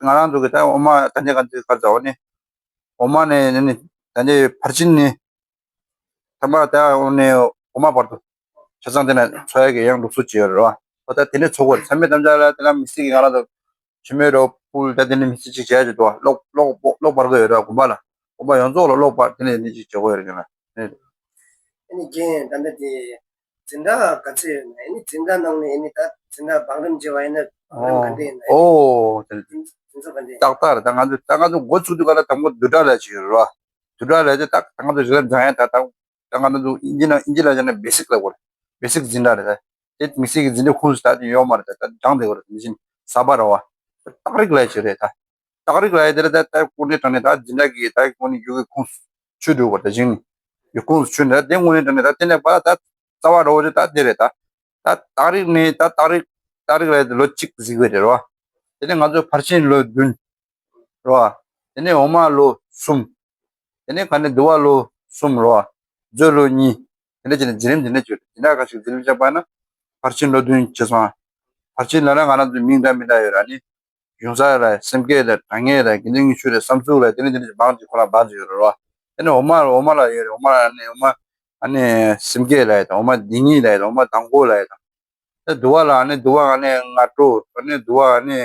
ང་རང་ཚོ་གི་ད་འོ་མ་ད་ནས་ག་ཚོད་ག་ཚོད་འོ་ནི་འོ་མ་ནས་ནི་ད་ནས་ཕར་ཕྱིན་ནི། ཐ་མ་ད་འོ་ནས་འོ་མ་བར་དུ་ཆ་ཚང་དེ་ནས་འཚོ་ཡ་གི་ཡང་ལུགས་སྲོལ་ཅིག་ཡོད་རེད་བ། འོ་ད་དེ་ནས་འཚོ་དགོས་རེད། ཚད་མའི་དམ་བཅའ་ལ་དེ་ལ་མི་སྲིད་ཀྱི་ང་རང་ཚོ་ཆུ་མེད་རོ་ཕུལ་ད་དེ་ནས་མི་སྲིད་ཅིག་བྱས་ཀྱི་འདུག་བ། གློག་གློག་གློག་སྤར་དགོས་ཡོད་རེད་བ། དགོན་པ་ལ་དགོན་པ་ཡོངས་རྫོགས་ལ་གློག་སྤར་དེ་ནས་ནི་ཅིག་བྱེད་དགོས་ཡོད་རེད་ཀྱི་ན། ཨ་ནི་རྒན་ད་ལྟ་དེ་འཛིན་གྲྭ་ག་ཚོད་ཡོད་ན་ཨ་ནི་འཛིན་གྲྭ་ནང་ནས་ཨ་ནི་ད་འཛིན་གྲྭ་བང་རིམ་བྱེད་པ་ཡིན་ན་བང་རིམ་ག་འདྲ་ཡིན་ན་ཨ་ནི་ཨོ་དེ་འཛིན་འཛིན་ཚོགས་ག་འདྲ་ཡིན་ཏག་ཏག་རེད། ད་ང་ཚོ་ད་ང་ཚོ་འགོ་ཚུགས་དུས་ག་ལ་དང་པོ་བསྡུར་གྲྭ་ལ་ཅིག་ཡོད་རེད་བ། བསྡུར་གྲྭ་ལ་དེ་ད་ད་ང་ཚོ་རིག་གནས་སྦྱང་ཡ་ད་ད་ད་ང་ཚོ་ཨིན་ཇི་ན་ཨིན་ཇི་ལ་བྱས་ན་བེ་སིག་ལབ་དགོས་རེད། བེ་སིག་འཛིན་གྲྭ་རེད་ད། དེ་དམིགས་བསལ་གྱི་འཛིན་གྲྭ་ཁུངས་སུ་ད་དེ་ཡོད་མ་རེད། ད་ད་སྦྱང་བསྡད་དགོས་རེད། དེ་བཞིན་གསར་པ་རེད་བ། རྟགས་རིགས་ལབ་ཡ་ཅིག་རེད་ད། རྟགས་རིགས་ལབ་ཡ་དེ་རེད་ད། དངོས་གནས་དྲང་གནས་ད་འཛིན་གྲྭ་གི་ད་དངོས་གནས་རྒྱུགས་ཀྱི་ཁུངས་སུ་ཆུད་འགྲོ་དགོས་རེད། ད་གཞི་ནས་རྒྱུགས་ཁུངས་སུ་ཆུད་ནས་ད་དེ་དངོས་གནས་དྲང་གནས་ད་དེ་ནས་པ་ད་རྩ་བ་རེད་བ། དེ་ད་དེ་རེད་ད། ད་རྟགས་རིགས་ནི་ད་རྟགས་རིགས་རྟགས་རིགས་ལབ་ཡ་དེ་ལོ་གཅིག་གཟིགས་པ་རེད་བ། དེ་ནས་ང་ཚོ་ཕར་ཕྱིན་ལོ་བདུན། རེད་བ། དེ་ནས་འོ་མ་ལོ་གསུམ། དེ་ནས་ག་ནས་འདུལ་བ་ལོ་གསུམ་རེད་བ། མཛོད་ལོ་གཉིས། དེ་འདྲ་བྱས་ནས་འཛིན་རིམ་དེ་འདྲ་བྱས། དེ་འདྲ་ག་ཞིག་འཛིན་རིམ་བྱས་པ་ན་ཕར་ཕྱིན་ལོ་བདུན་བྱས་སོང་ང་། ཕར་ཕྱིན་ལབ་ན་ང་རང་ཚོའི་མིང་འདྲ་མི་འདྲ་ཡོད་ར་ནི། གཞུང་ས་རེད། སེམས་བསྐྱེད་རེད། དྲང་ངེས་རེད། དགེ་འདུན་ཉི་ཤུ་རེད། བསམ་ཚུལ་རེད། དེ་ནི་དེ་ནི་མང་ཅིག་ཁོ་རང་འབག་ཅིག་ཡོད་རེད་རོ། དེ་ནི་འོ་མ་འོ་མ་ལ་ཡོད་རེད། འོ་མ་ལ་ནི་འོ་མ་ཨ་ནི་སེམས་བསྐྱེད་ལ་ཡོད་དང་། འོ་མ་སྡིག་ཉེས་ལ་ཡོད་དང་། འོ་མ་དང་པོ་ལ་ཡོད་དང་། དེ་འདུལ་བ་ལ་ནི་འདུལ་བ་ཨ་ནི་སྔ་དྲོ་ཨ་ནི་འདུལ་བ་ཨ་ནི་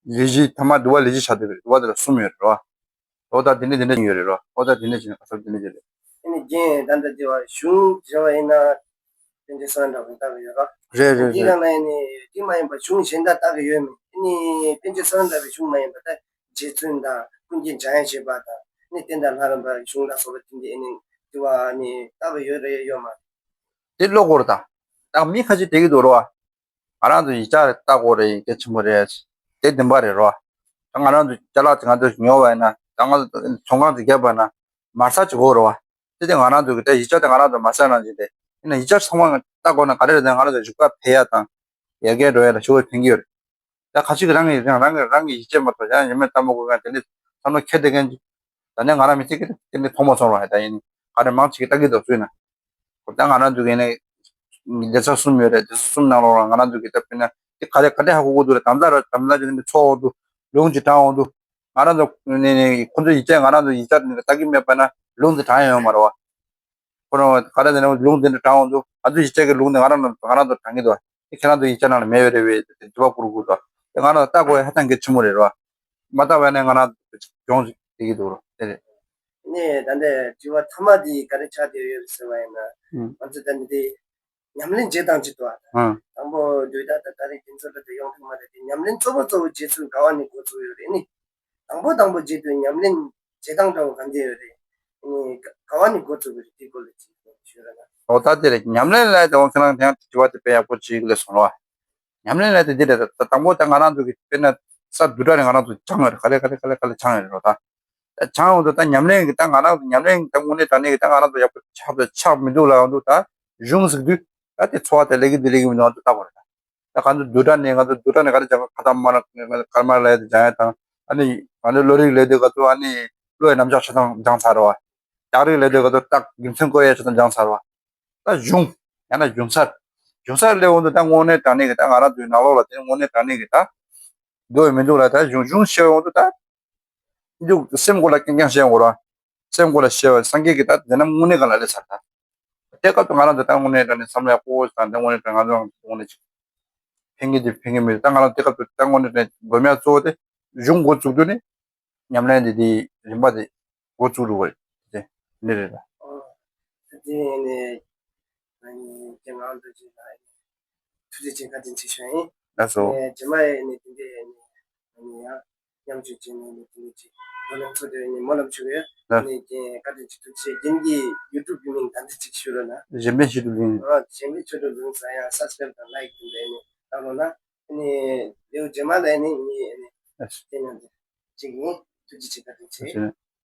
ལས་བཞི། ཐ་མ་འདུལ་བ་ལས་བཞི་ཆགས་འདུག་རེད། འདུལ་བ་དེ་ལ་གསུམ་ཡོད་རེད་རོ། འོ་ད་དེ་ནི་དེ་འདྲ་ཡོད་རེད་རོ། འོ་ད་དེ་འདྲ་བྱས་ན་ག་ཚོད་དེ་འདྲ་ཡོད་རེད། ཨ་ནི་རྒན་ད་ལྟ་དེ་བ་གཞུང་བྱས་པ་ཡིན་ན་དཔལ་ཆེན་གསང་བ་འདྲ་པོ་བཏགས་ཀྱི་ཡོད་རོ། རེད་རེད་དེའི་རེད། སྒང་ལ་ཡིན་ནི་དེ་མ་ཡིན་པ་གཞུང་གཞན་དག་བཏགས་ཀྱི་ཡོད་མེད། ཨ་ནི་དཔལ་ཆེན་གསང་བ་འདྲ་པོའི་གཞུང་མ་ཡིན་པ་ད་རྗེ་བཙུན་དང་ཀུན་མཁྱེན་འཇམ་དབྱངས་བཞད་པ་དང་ཨ་ནི་བསྟན་དང་ལྷ་རམས་པ་གཞུང་ལ་སོགས་པ་དེ་འདྲ་ཨ་ནི་དེ་བ་ཨ་ནི་བཏགས་ཀྱི་ཡོད་རེད་ཡོད་མ་རེད། དེ་ཀློག་དགོས་རེད་ད། ད་མི་ཁ་ཤས་དེ་གི་འདུག་རོ། ང་རང་ཚོ་ཡིག་ཆ་ལྟ་དགོས་རེད། གལ་ཆེན་པོ་རེད། དེ་བདེན་པ་རེད་རོ། ད་ང་རང་ཚོ་ཅ་ལག་དེ་ང་ཚོ་ཉོ་བ་ཡིན་ན། ད་ང་ཚོ་ཚོང་ཁང་དེ་བརྒྱབ་པ་ན་མར་ས་ཅིག་དགོས་རོ། དེ་དེ་ང་རང་ཚོ་གི་ད་ཡིག་ཆ་དེ་ང་རང་ཚོ་མར་ས་ནང་བཞིན་རེད། ཡིན་ན་ཡིག་ཆ་ཚང་མ་ལྟ་དགོས་ན་ག་རེ་རེད། ད་ང་རང་ཚོ་རིག་པ་འཕེལ་ཡ་དང་ཡར་རྒྱས་འགྲོ་ཡ་ལ་ཞེ་པོ་ཕན་གྱི་ཡོད་རེད། ད་ཁ་ཅིག་རང་གི་རང་རང་གི་རང་གི་ཡིད་ཆེས་མ་གཏོགས་ཡང་ཡིན་མིན་ལྟ་མ་དགོས་མཁན་དེ་འདྲའི་བསམ་བློ་འཁྱེར་བསྡད་མཁན་ཅིག་ད་ནི་ང་རང་མི་ཚེ་གི་དེ་འདྲའི་མཐོང་མ་སོང་རོགས། ད་ཡིན་ག་རེ་མང་ཆེ་གི་ལྟ་གི་འདུག་སུས་ན། ད་ང་རང་ཚོ་གི་ནི་སྡེ་ཚན་གསུམ་ཡོད་རེད། སྡེ་ཚན་གསུམ་ནང་ལོགས་ལ་ང་རང་ཚོ་གི་ད་དཔེར་ན་དེ་ག་རེ་ག་འདྲ་ཧ་གོ་གི་འདུག་རེད། དམ་ལ་ར་དམ་ལ་ཅིག་ནི་ཚོགས་འོང་དུ་ལུང་ཅིག་དྲངས་འོང་དུ་ང་རང་ཚོ་ནི་ནི་ཁོ་ཚོ་ཡིག་ཆ་ང་རང་ཚོ་ཡིག་ཆ་ནི་ལྟ་གི་མེད་པ་ན་ལུང་དེ་དྲངས་ཡོང་མ་རེད་བ། ཁོ་རང་ག་རེ་ཟེར་ན་ལུང་དེ་འདྲ་དྲངས་འོང་དུས་ང་ཚོ་ཡིག་ཆ་གི་ལུང་དེ་ང་རང་ང་རང་ཚོ་དྲངས་ཀྱི་འདུག་དེ་ཁྱེད་རང་ཚོ་ཡིག་ཆ་ནང་ལ་མེད་པ་རེད་བས། དེ་དྲི་བ་བསྐུར་དགོས་འདུག་དེ་ང་རང་ལྟ་དགོས་ཡ་ཧ་ཅང་གལ་ཆེན་པོ་རེད་རོ། མ་ལྟ་བ་ནས་ང་རང་ཚོ་གྱོང་ཞིག་བསྡད་ཀྱི་འདུག་རོ། དེ་རེད། ནས་ད་ལྟ་དྲི་བ་མཐའ་མ་དེ་ག་རེ་ཆགས་བསྡད་ཡོད་ཟེར་བ་ཡིན་ན། ང་ཚོ་ད་ལྟ་དེ་ཉམས་ལེན་བྱེད་སྟངས་ཅིག་འདུག་ཨ། དང་པོ་དུས་ད་ལྟ་ད་རེས་དེ་ཚོ་ལ་དེ་ཡོང་ཐུབ་མ་རེད། དེ་ཉམས་ལེན་གཙོ་བོ་གཙོ་བོ་བྱེད་ཚུལ་ག་བ་ནས་འགོ་བཙུགས་ཡོད་རེད། ནི་དང་པོ་དང་པོ་བྱེད་དུས་ཉམས་ལེན་བྱེད་སྟངས་འདྲ་བོ་ག་འདྲ་ཡོད་རེད། ཨ་ནི་ག་བ་ནས་འགོ་བཙུགས་པ་རེད། དེའི་སྐོར་ལ་ཅིག་ཞུས་ར་ན། ཨོ་ད་དེ་རེད། ཉམས་ལེན་ལབ་དེ་འོང་ཁྱེད་རང་དེ་ཡང་དྲི་བ་དེ་དཔེ་ཡག་པོ་ཅིག་སླེབས་སོང་རོ། ཉམས་ལེན་ལབ་དེ་འདི་རེད། ད་དང་པོ་ད་ང་རང་ཚོ་གི་དཔེར་ན་ས་བསྡུས་གྲྭ་ནས་ང་རང་ཚོ་སྦྱངས་ཡོད་རེད། ག་ལེ་ག་ལེ་ག་ལེ་ག་ལེ་སྦྱངས་ཡོད་རེད་རོ། ད་ད་སྦྱངས་འོང་དུས་ད་ཉམས་ལེན་གི་ད་ང་རང་ཚོ་ཉམས་ལེན་གི་ད་དངོས་གནས་དྲང་གནས་གི་ད་ང་རང་ཚོ་ཡག་པོ་ཆགས་པ་ཆགས་མི་འདུག་ལབ་འོང་དུས། ད་གཞུང་ཟེར་དུས་ད་དེ་འཚོ་བ་དེ་ལས་ཀྱི་འདི་ལས་ཀྱི་མི་འདུག་ལབ་འོང་དུས་ལྟ་དགོས་རེད། ད་ད་ག་ཚོད་བསྡུས་གྲྭ་ནས་ང་ཚོ་བསྡུས་གྲྭ་ནས་ག་རེ་སྦྱངས། ཁ་ཏ་མ་ན་ཀརྨ་ལ་ཡ་དེ་སྦྱང་ཡ་དང་། ཨ་ནི་ང་ཚོ་བློ་རིག་ལས་དེ་ག་ཚོད་ཨ་ནི་བློ་ཡི་རྣམ་གཞག་ཆ་ཚང་སྦྱངས་ཚར་རོ། རྒྱག་རིགས་ལས་དེ་ག་ཚོད་ཏག་རྒྱུ་མཚན་བཀོད་ཡ་ཆ་ཚང་སྦྱངས་ཚར་བ། ད་གཞུང་། ཡང་ན་གཞུང་སར། གཞུང་སར་སླེབས་འོང་དུས་ད་དངོས་གནས་དྲང་གནས་ཀྱི་ད་ང་རང་ཚོའི་ནང་ལོགས་ལ་དེ་དངོས་གནས་དྲང་གནས་ཀྱི་ད་འདུག་མི་འདུག་ལ། ད་གཞུང་གཞུང་ཤེས་འོང་དུས་ད་འདུག་སེམས་སྒོ་ལ་རྐྱང་རྐྱང་ཤེས་འོང་ར། སེམས་སྒོ་ལ་ཤེས་པ་སངས་རྒྱས་ཀྱི་ད་དེ་ན་དངོས་གནས་ག་ལ་སླེབས་ཚར་ད། དེ་སྐབས་དུ་ང་རང་ཚོ་ད་དངོས་གནས་དྲང་གནས་བསམ་བློ་ཡག་པོ་དང་ད་དངོས་གནས་དྲང་ང་ཚོ་དངོས་གནས་ཕན་གྱི་དེ་ཕན་གྱི་མི་འདུག་ད་ང་རང་དེ་སྐབས་དུ་ད་དངོས་གནས་དྲང་དགོས་མེད་གཙོ་བོ་དེ་གཞུང་འགོ་བཙུགས་དུས་ནས། ཉམས་ལེན་འདི་དེའི་རིམ་པ་དེ་འགོ་བཙུགས་འགྲོ་བ་རེད། དེ་འདི་རེད་ལ། ཨོ། དེ་ནས་ཨ་ནི་དེ་ང་ཚོ་ཅིག་ལ་ཐུགས་རྗེ་ཆེ་བཀའ་དྲིན་ཆེ་ཞུ་ཡིན། ལགས་སོ། ཨ་ནི་རྗེས་མ་ཡིན་ནི་དེ་འདྲའི་ཨ་ནི་ཨ་ནི་ཡང་མཉམ་ཞུགས་བྱས་ནས་ནི་དེ་འདྲའི་ཅིག་བགྲོ་གླེང་ཚོགས་དེ་ནི་སྨོན་ལམ་ཞུ་གི་ཡོད། ལགས། ཨ་ནི་རྒན་བཀའ་དྲིན་ཆེ། ཐུགས་རྗེ་ཆེ། རྒན་གྱི་ཡུ་ཊུབ་གི་མིང་ད་འདི་ཅིག་ཞུ་རོགས་གནང་། གཞན་ཕན་ཆོས་གྲུབ་གླིང་། ཨ་གཞན་ཕན་ཆོས་གྲུབ་གླིང་ཟེར་ཡང་སབ་སི་ཀ་རེབ་དང་ལའིཀ་དེ་འདྲ་ནི་བཏང་རོགས་གནང་། ཨ་ནི་ལེའུ་རྗེས་མ་ལ་ནི་ངས་ཨ་ནི་ལགས། བསྟན་གནང་འདི་གཅིག་ཡིན། ཐུགས་རྗེ་ཆེ། བཀའ་དྲིན་ཆེ། ཐུགས་རྗེ་ཆེ།